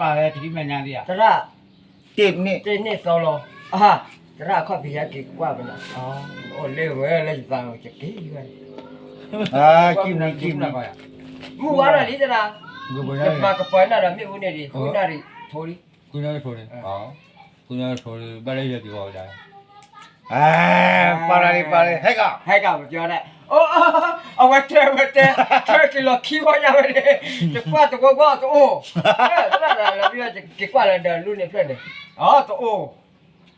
ပာ်ဝဲတဟံးမဲာ်ညါဒံးဧါ, သရၣ်, တ့န့ၢ်သီလီၤ, အဟါ, သရၣ်အခီၣ်ဖံးဟဲက့ၤကွၢ်ဝဲနီၤ, အိၣ်လၢဝဲလၢယသးက့ၤဝဲ, မုၢ်ဝါထီၣ်လံသရၣ်, ယမၤကပီၤနၢ်ဒီးမ့ၣ်အူန့ၣ်ဒံး, ဃုနၣ်ရံၣ်ထိလံ, ဃုနၣ်ရံၣ်ထိလံ, ဘၣ်လၢယက့ၤဝဲဒၣ်, ပာ်လံပာ်လံ ဟဲကီး, ဟဲကီး, အဝဲတဲဝဲတဲ, ထၢက့ၤလီၤခံဝီညါဝဲန့ၣ်, တကွၢ်တဝီကွၢ်တအိၣ်, သရၣ်လၢက့ၤကွၢ်လၢဒီးလူန့ၣ်ဖျၢၣ်န့ၣ်, တအိၣ်,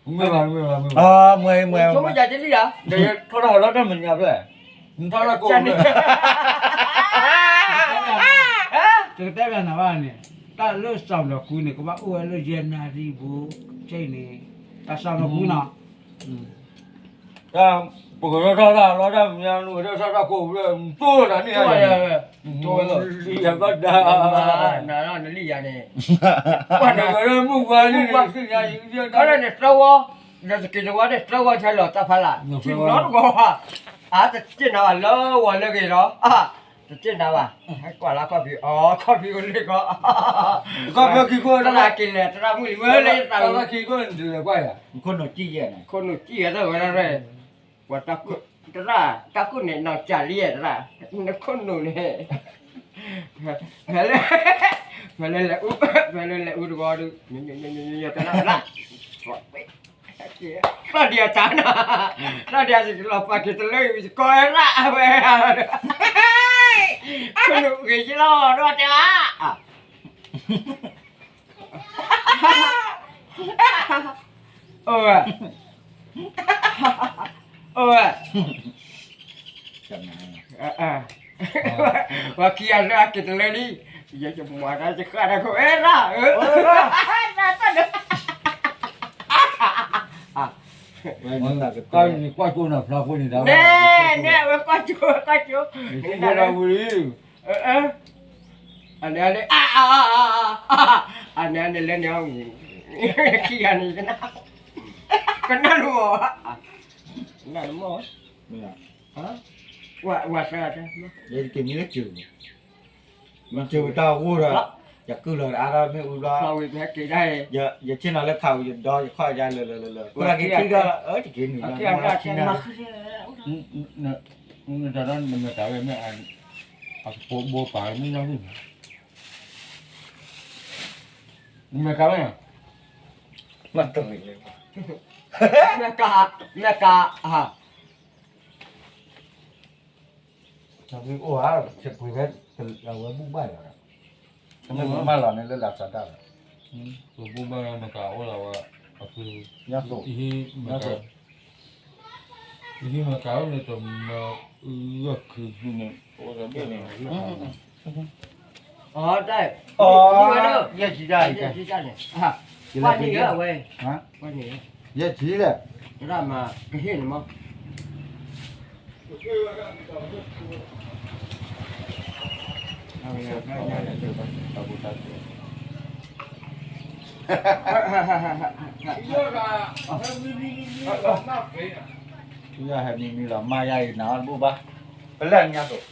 မ့ၢ်ဘၣ်မ့ၢ်ဘၣ်မ့ၢ်ဘၣ်, ဆိကမိၣ်ယၤကလံၢ်ဧါ, ဒီးယထီၣ်ထီၣ်လီၤတၢ်မဲာ်ညါဖျၢၣ်, နထီၣ်ထီၣ်ကိၣ်ဖျၢၣ်, တကတဲဘၣ်နၤဘၣ်န့ၣ်, တၢ်လၢစီၤလီၤကူန့ၣ် ကဘၣ်အိၣ်ဝဲလၢယဲၢ်နၣ်ရံၣ်ပူၤ, ခဲအံၤန့ၣ်, တၢ်စီၤလီၤကူနီၤ, တၢ်ပကထီၣ်ထီၣ်တၢ်လီတၢ်မ့ၢ်ညါ နကထီၣ်ထီၣ်ကိၣ်ဖျၢၣ် နတိၢ်တၢ်န့ၣ်, လံယၤဘၣ်ဒၣ်, နလံယၤန့ၣ်, ပှၤနဂၤလၢမုၢ်ဝါန့ၣ်, ခီလၢန့ၣ်သၢဝီ, ဒီးတက့ၤတဝီန့ၣ်သၢဝီထဲလီၤတၢ်ဖးလၢ်, ထံၣ်နီတဂီၤဘၣ်, အတစ့ၢ်နၤဘၣ်လၢဝီၤလၢဂ့ၤလီၤ, တစ့ၢ်နၤဘၣ်, ဟဲကွၢ်လၢခီၣ်ဖံး, အီ ခီၣ်ဖံးအိၣ်လၢကီၢ်, သရၣ်က့ၤလဲၤ သရၣ်မုၢ်လံဝဲလၢယသး, ခိၣ်နူာ်စံၣ်ယဲၢ်န့ၣ်, ခိၣ်နူာ်စံၣ်ယဲၢ်တဝဲဒၣ်, ပှၤတၢ်ခိၣ်, သရၣ်, တၢ်ခိၣ်န့ၣ်နီၢ်ကၢ်လံသရၣ်, နခိၣ်နူာ်န့ၣ်, ဖဲလဲၣ်, ဖဲလဲၣ်လဲၣ်အူ, ဖဲလဲၣ်လဲၣ်အူတဂီၤဒီး, ကနၣ်, သရၣ်ဒံးအတၢ်နၤ, သရၣ်ဒံးအစကလီၤပာ်က့ၤတလၢ, ယကီၢ်ရၣ်ဝဲ, ခိၣ်နူာ်ဂ့ၤယလီၤဒီးတဲဧါ အိၣ်ဝဲ, အိၣ်ဝဲ, ပှၤခံဂၤလၢအက့ၤတလၢလံ, ယမၤတၢ်ယဃၣ်တၢ်ခိၣ် အဲၣ်ရၣ်ဧၢ, တၢ်တၢ်ဒီး, ကွၢ်ကၠိနၤဖျါဖိန့ၣ်ဒီး, နဲနဲ အဝဲကွၢ်ကၠိ ကွၢ်ကၠိ, ဝံၤလံ အန့ၣ်န့ၣ်လၢန့ၣ်, ခံဂၤန့ၣ် ကနၣ်, ကနၣ်တမီၢ်, ကနၣ်တမီၢ်, ဝဲသၢ, ယက့ၤမံလၢကၠိ, မ့ၢ်ကၠိတၢ်အိၣ်ဒီး, ယကုၢ်လီၤအါထီၣ်မ့ၣ်အူဘျီ, ယဆ့ၣ်နီၤလၢခးဝံၤယဒီယခီၣ်ယါလၢလၢလၢလၢ, ခိၣ်လၢက့ၤခံဒီး, တက့ၤနုာ်လီၤ, နမဲာ်ကးဝဲမ့ၢ်, အကပိာ်ဘိပာ်မ့ၢ်ညီနုၢ်, နမဲာ်ကးဝဲ, မ့ၢ်တမ့ၢ်, မဲာ်ကး, မဲာ်ကး, အိၣ်ဧါ, ပှ့ၤဝဲ, အဝဲဘူၣ်ဘၣ်လီၤ, မ့ၢ်မၤလီၤန့ၣ်လၢလၢ်စးတၢ်လီၤ, ပဘူၣ်ဘၣ်လီၤ မကၤအိၣ်လီၤဝဲ, အဃု, ယဟံးမကၤအိၣ်န့ၣ် တမၤအုၣ်ဂၢၢ်ခုန့ၣ်, အီ, ယဲၢ်ဆံတၢ်, ယဲၢ်ဆံတၢ်န့ၣ်, ကွၢ်န့ၣ်, ယဲၢ်ဆံလဲၣ်, ရၣ်မၤကဟ့ၣ်န့ၣ်မး ယဟဲမံမံလီၤ မၤယၤအံၤနၤတဘူၣ်ဘၣ်, ပလဲၣ်ညါသိး,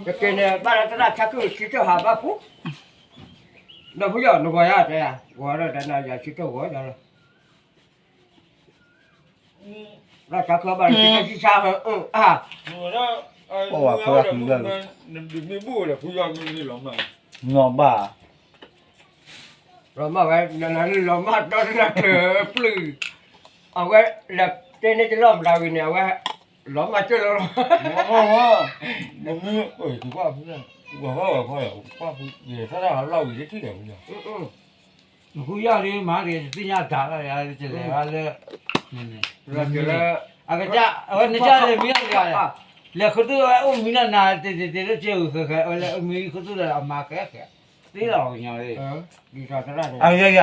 တက့ၤန့ၣ် ဘၣ်လၢသရၣ်ဆါခုၣ်ဆံထိၣ်ဟးဘၣ်ဖု, ဒီးဖုယီၤနဂီၤယၤတဲယၤ ဂီၤဒီးတနၤယၤဆံထိၣ်ဂီၤယၤလီၤ ရၣ်ဆါခၢဘၣ်လၢဆံဆါ, အါ, အိၣ်ဝဲဖုလၢဖုလၢ, နီၢ်ဘၣ်, လီၤမၢ်ဝဲ, လီၤမၢ်ဒီတနၤကျၢၤပျုၢ်, အဝဲလဲၤတဲန့ၢ်တလီၢ်မတၤဝံၤန့ၣ် အဝဲ, လီၤမၢ်ကၢၢ်လီၤလီၤ, နမ့ၢ်, ကွၢ်ဖု, ကွၢ်ဖု, ကွၢ်ဖု, တၢ်တၢ်လီၢ်ဝံၤတထံၣ်ဒီးဖုလီၤ နဃုယီၢ်ဒ်မၤဒ် တသ့ၣ်ညါတၢ်လီၤ ယတလဲၤဘၣ်လၢ, အကစၢ်, အဝဲနကစၢ်လဲၤမံလီၤ, လဲၤခူသူၣ်ဝဲအိၣ်မံလီၤနၤ တ့တ့တ့လၢက့ၤဃဲဃဲ အဝဲလဲၤမံခူသူၣ်လၢအမၤဃဲဃဲ, သ့လီၤကညီ, အယယ,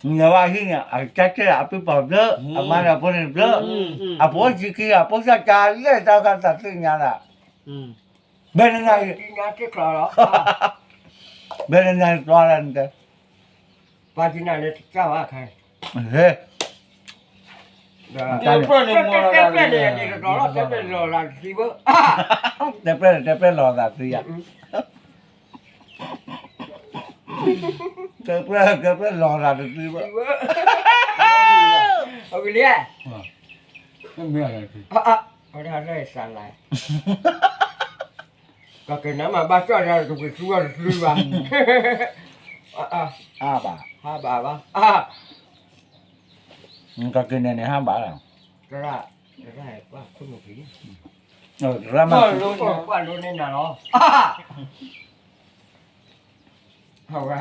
နလဲၤဘၣ်ဟံၣ်န့ၣ် အကစၢ်ကဲအပုၢ်ပှၤဘျၢ, အမါဒီးအဖိန့ၣ်ဘျၢ, အဖိဆံခံ အဖိစၢ်ကါလၢတၢ်သးသ့ၣ်ညါလၢ ဘဲနနၤ, ဘဲနနၤ တွၤလၢနတဲ, ပှၤကနၣ်လၢတကၢ်ဘၣ်ခဲ, တဲပျဲၢ်န့ၣ်မ့ၢ်လီၤ, တဲပျဲၢ်န့ၣ် တဲပျဲၢ်လီၤသးသံယၤ, တဲပျဲၢ်န့ၣ် တဲပျဲၢ်လီၤသးသံယၤ, ကပြၢကပြၢလီၤရၤတသ့ဘၣ်, အဝံၤလံ, မ့ၢ်, အဝဲဒၣ်လၢစးလဲ, ကကနၣ်မၤဘၣ်ကၠီၣ်တၢ်တဝံၤသူအီၤတသ့ဘၣ်, အါဘၣ်, ဟါဘၣ်ဘၣ်, ကကနၣ်န့ၣ်ဟါဘၣ်လီၤ, တရၣ်, တရၣ်ကွၢ်ခိၣ်နူာ်ဖံ, တရၣ်မၤ, ကွၢ်လိန့ၢ်နၤလီၤ, အဝဲ,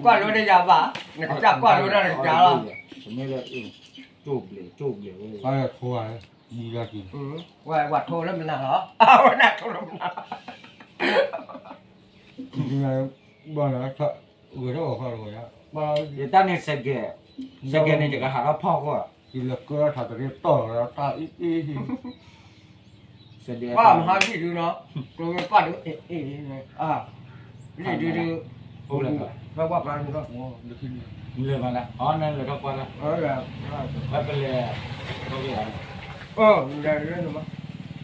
ကွၢ်လိန့ၢ်ယၤဘၣ်, နကစၢ်ကွၢ်လိတၢ်နကစၢ်လီၤ, မ့ၢ်လၢ, တိၢ်ဘျဲၣ်, တိၢ်ဘျဲၣ်ဝဲ, ဝဲဝဲထိလၢမနုၤလီၤ, ဝဲနထိလၢမနုၤလီၤ, ဘၣ်လၢ, ယတၢ်န့ၣ်စဲးကဲး, စဲးကဲးန့ၣ် ယကဟးထီၣ်ဖီၣ်ဃီ, ယလဲၤကၢထးတရ့တီၢ်လီၤတၢ်အံၤအံၤ, ဘၣ်မဟါဒံၣ်ဒုနီၤ, ကျိဝဲပၣ်ဒု, လံၣ်ဒုဒု, ဖဲဝၣ်ပၢ်န့ၣ်, လဲၤမးလၢ, အီနလဲၤထီၣ်ကွၢ်လၢ, ပလဲၤ, အီ, ဟဲက့ၤဒၣ်လံဘၣ်နလဲၤန့ၣ်, နလဲၤန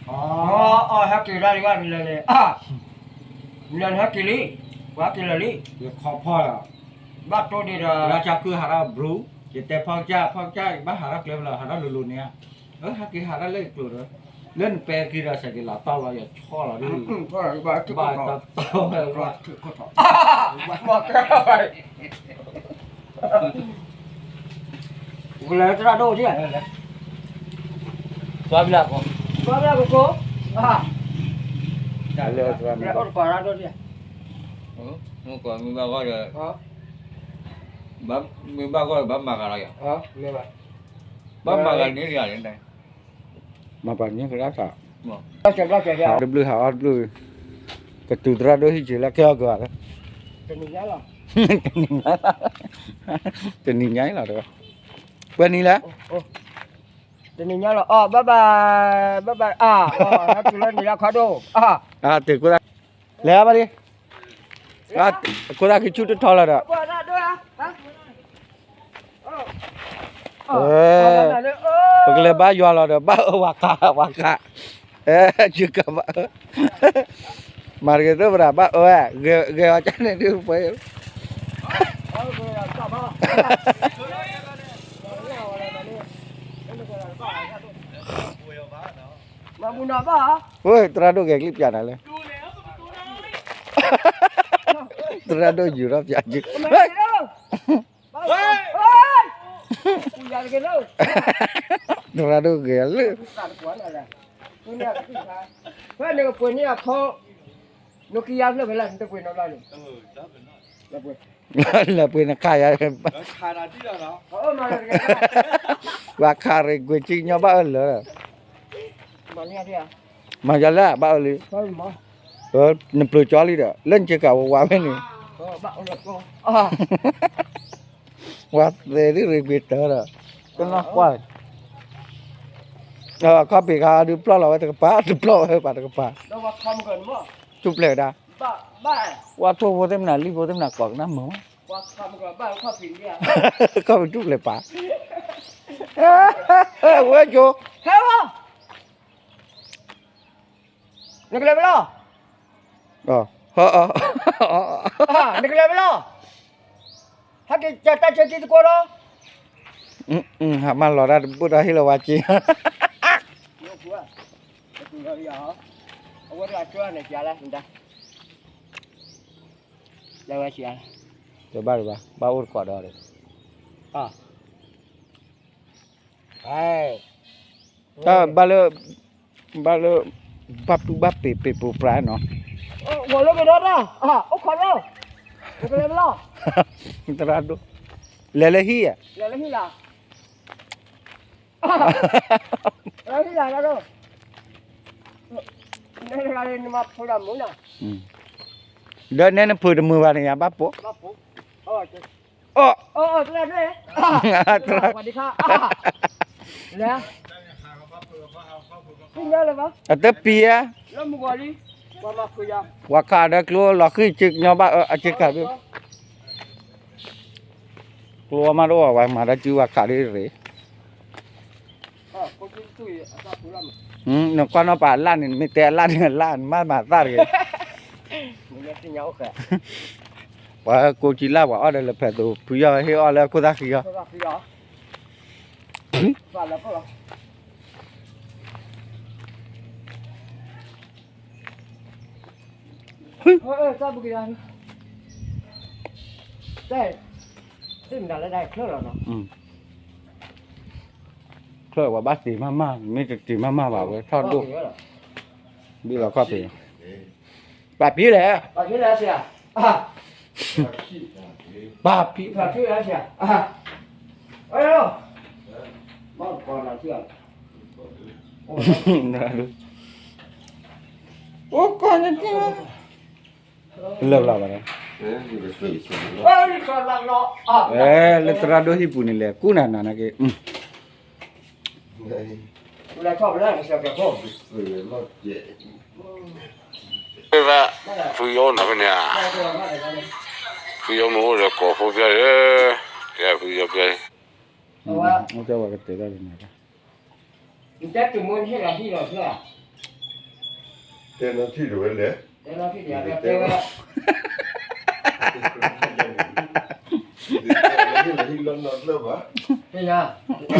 ဟဲက့ၤလံ, ပှၤဟဲက့ၤလၢာ်လံ, ယခီဖီၣ်လီၤ, ဘၣ်တိၢ်ဒံးဒီး, ရၢ်ကၢ်ခုၣ်ဟးထီၣ်ဘြူၤ, ယတဲဖီကစၢ်, ဖီကစၢ် ယဘၣ်ဟးထီၣ်ကျဲဖဲလဲၣ် ဟးထီၣ်လိၤလိၤန့ၣ်ဧါ, ဟဲက့ၤဟးထီၣ်လၢယကျိၤဒီး, လၢနပဲာ်က့ၤဒီးစဲးကဲးလီၤတီၢ်လီၤ ယဆီၣ်လီၤဒ်, ဘၣ်တီၢ်တီၢ်ဝဲ, ကလဲၤတရၣ်ဒိၣ်ဒံး, ဘၣ်ဘျၢ, ဘၣ်ဘျၢကကိး, လဲၤအိၣ်တပၤရၣ်ဒိၣ်ဒံး, မ့ၢ်ဘၣ်ဂီၢ်ဒီး, မ့ၢ်ဘၣ်ဂီၢ်ဒီးဘၣ်မၤဂၤလီၤယၤ, ဘၣ်မၤဂၤန့ၣ်ယၤန့ၣ်, မၤပှၤန့ၣ်ကရၢ်သး, တဘျုးဟးအီၣ်တဘျုး, ကတုၤသရၣ်ဒိၣ်ဟံၣ်က့ၤလၢကဲအီၣ်ကၤလၢ, တနံၤညါလီၤ, ပှဲၤနံၤလဲၣ်, တနံၤညါလီၤ, အီၣ် bye bye, bye bye, အါ, ဟဲတုၤလၢနံၤလၢခီဒိၣ်, အါ, လဲၤဘၣ်လံ, အခိၣ်သၣ်ကဆူၣ်တထီလီၤဒီး, ပကလဲၤဘါယွၤလီၤဒီး ဘၣ်အၢဝၤခး, ဝၤခး, ယကဘၣ်အၢ, မၤတဂ့ၤသိၣ်ပဒၣ် ဘၣ်အၢဝဲ, ဂဲၤအီၤကန့ၣ်ဒုးပှဲၤ, သရၣ်ဒိၣ်ဂဲၤကလံၣ်ပျးနၤလၢ, သရၣ်ဒိၣ်ယူၤထီၣ်ပျးက့ၤ, သရၣ်ဒိၣ်ဂဲၤလၢ, ဖဲနကပှ့ၤန့ၢ်အခီ, နကယါဖျၢၣ်ဖဲလဲၣ် နတပှ့ၤနီတဘျီန့ၣ်, လၢပှ့ၤနခးယၤ, ပှၤခးရ့ၣ်ကွံာ်ကၠံၣ်ညီဘၣ်အၢလၢာ်, မၤယၤလၢဘၣ်အၢလံ, နပျၢၤကၠီလံဒီး လၢနစ့ကၤဝဲဝါဖဲန့ၣ်, ဝါသဲဒ်ရ့ၣ်ကွံာ်တၢ်ဒီး, ကနီၢ်ကွၢ်, ခီၣ်ဖံးခါဒုးပျီၢ်လီၤဝဲတကပၤ တပျီၢ်ဝဲပှၤတကပၤ, ထူၣ်ဖျဲးဝဲဒၣ်, ဝါထိၣ်ဖိသ့ၣ်မနၤ လံၣ်ဖိသ့ၣ်မနၤ ကိးကနၣ်မုာ်မး, ခီၣ်ဖံးထူၣ်ဖျဲးပာ်, ဝဲကၠိ, နကလဲၤဝဲလီၤ, နကလဲၤဝဲလီၤ, ဟဲက့ၤတၢ်ဆၢကံတကိးဒီး, ဟးမၤလီၤတၢ်တဘိၣ်ဒီးဟ့ၣ်လီၤဝဲက့ၤ, အဝဲတဂၤကၠိန့ၣ်ကလဲၣ်, လဲၤဝဲက့ၤ, တဘၣ်တဘၣ် ဘၣ်အိၣ်တကိးဒီး, တၢ်ဘၣ်လၢ, ဘၣ်လၢ, ဘၣ်ပုၢ်ဘၣ်ပ့ၤပ့ၤပူၤပြးနီၤ, ဂီၤလၢကဒီးတၢ်, အိၣ်ခိးလၢ, ကလဲၤလီၤ, သရၣ်ဒိၣ်, လဲၤလၢဟံၣ်ဧါ, လဲၤလၢဟံၣ်လီၤ, လဲၤလၢဟံၣ်လီၤ, နမၤဖိဒၣ်မုာ်နီၤ, ဒီးနဲနဖုးတမုာ်ဘၣ်န့ၣ် ယဘၣ်ပိာ်, အီၣ်, သရၣ်ဒိၣ်, လဲၤ, အတပံၤဧါ, ပှၤခးဒီးကျိလီၤဃံၢ်က့ၤညီဘၣ်အၢအစ့ကၤဒုး, ကျိမးတအိၣ်ဝဲမၤဒီးစုဝဲခးဒ်ရ့ၣ်, နကွၢ်နီၣ်ပာ်အလၣ်န့ၣ် နမ့ၢ်တဲအလၣ်န့ၣ်အလၣ် နမ့ၢ်မၤသၣ်တဂ့ၤ, ပှၤကိးကံလၢ်ပှၤအီၣ်ဒီးလၢဖဲသိး ဖုယီၢ်ဟ့ၣ်အီၣ်လၢခိၣ်သၣ်ဃံအီၤ, ချၢၣ်ဝဲဘၣ်တ့ၤမးမး မ့ၢ်တတ့ၤမးမးဘၣ်ဝဲထီၣ်ဒိၣ်, ဘုလီၤခီၣ်ဖံး, ပာ်ဖံးလဲၣ်, ပာ်ဖံး, အိၣ်ကီၢ်န့ၣ်တ့ၢ်, လၢဘျီဘၣ်, လၢသရၣ်ဒိၣ်ဟံၣ်ပူၤန့ၣ်လဲၤကူၣ်နၤနၤနာ်က့ ဖုယီၢ်နီၤဖဲန့ၣ်ဧါ, ဖုယီၢ်မ့ၢ်အိၣ်ဒီးကိးဖိပျၢ်လၢ, တဲဖုယီၢ်ပျၢ်, အိၣ်ကတဲဝဲကတဲတၢ်န့ၣ်, တဲနထံၣ်တဝဲလဲၣ်, တဲနထံၣ်တဝဲ, တၢ်မ့ၢ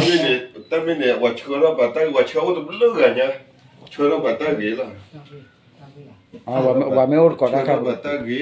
်န့ၣ် တၢ်မ့ၢ်န့ၣ် ပှၤဆှၢထီၣ်ပှၤတၢ်ဂ့ၤ ပှၤဆှၢထီၣ်ပှၤတၢ်ဂ့ၤလီၤ, ပှၤမ့ၢ်အိၣ်တကိးတၢ်ခါ ပှၤတၢ်ဂ့ၤ